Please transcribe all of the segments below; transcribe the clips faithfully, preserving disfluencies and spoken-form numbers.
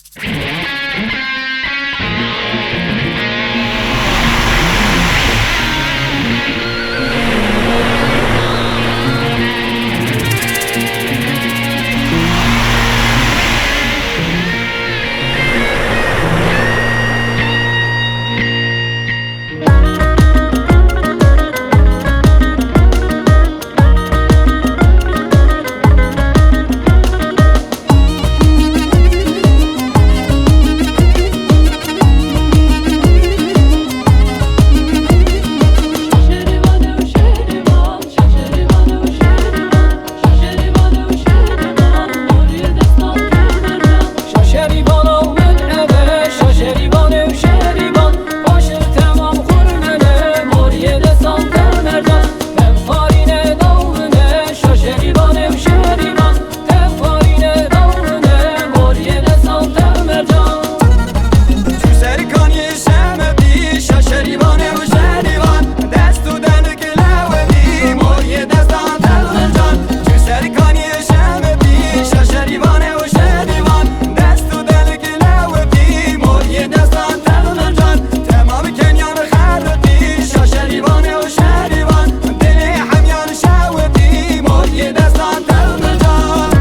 Şaşerîvan û min eve, şaşerîvan û şerîvan, paşir temam xurmene, moriyê destan tev mercan, tev xarîne dawine, şaşerîvan û şerîvan, tev xarîne dawine, moriyê destan tev mercan. Çû serî kaniyê şemetî, şaşerîvan û şerîvan, dest û delik lewetî, moriyê destan tev mercan. Çû serî kaniyê şemetî, şaşerîvan û şerîvan, dest û delik lewetî, moriyê destan tev mercan. Temamî kenyan xerritî, şaşerîvan û şerîvan, dilê hemyan şewitî, moriyê destan tev mercan.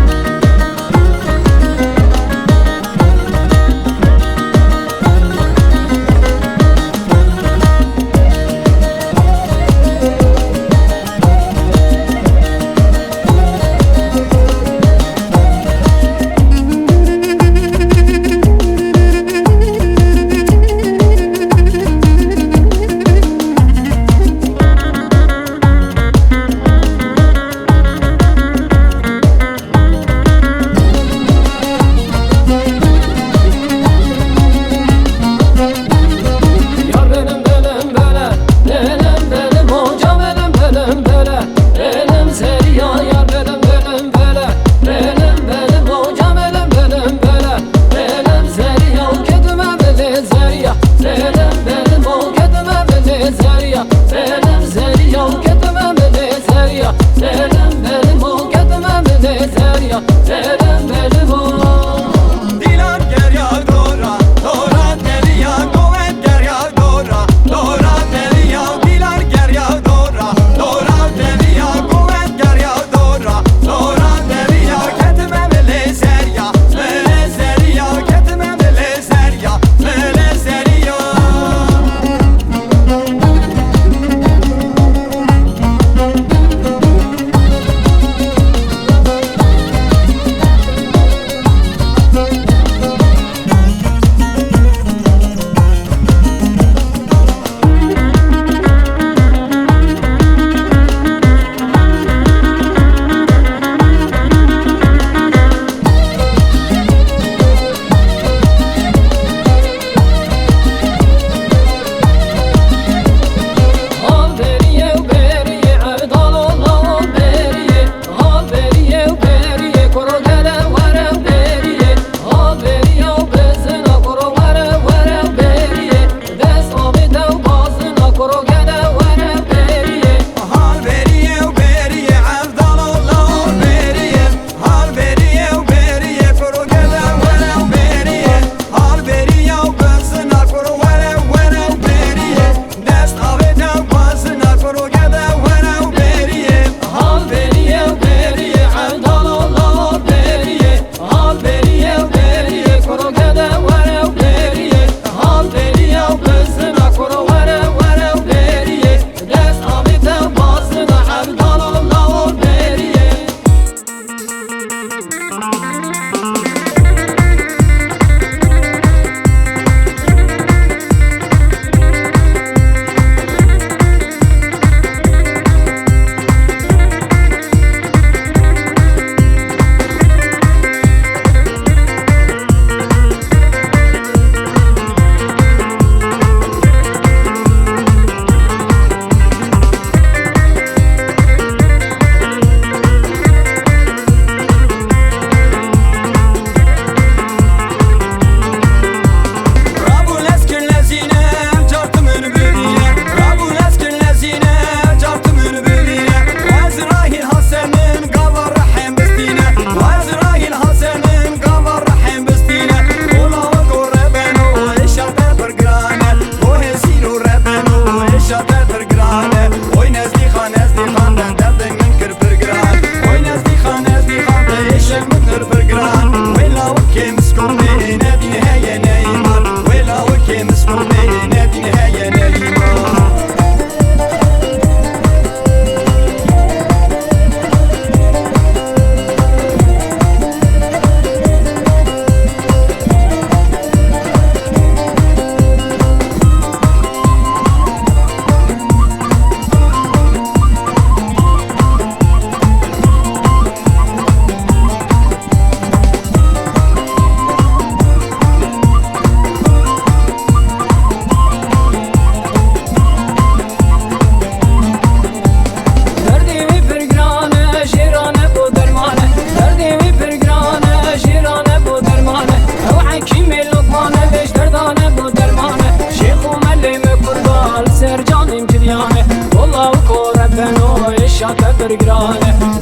Yar benim belim bele, belim belim hoca belim belim bele, belim zeriya, yar belim belim bele, belim belim hoca belim belim bele, belim zeriya, kedime bele zeriya, belim belim o kedime bele zeriya, belim zeriya, kedime bele zeriya, belim belim o kedime bele zeriya. Selam belim o. Dilan geriya dora, dora deriya, govet geriya dora, dora deriya, dilan geriya dora, dora deriya, govet geriya dora, dora deriya, ketime mele zeriya, mele zeriya, ketime mele zeriya, mele zeriya.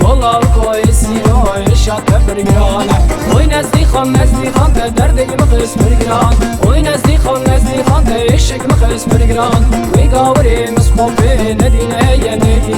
Wala koyê sîro êşa te pir giran e. Oy nezdîxan, nezdîxan te derdek mixist pir giran. Oy nezdîxan, nezdîxan te êşek mixist pir giran. Wê gawirê misqopê nedîne ye nedî.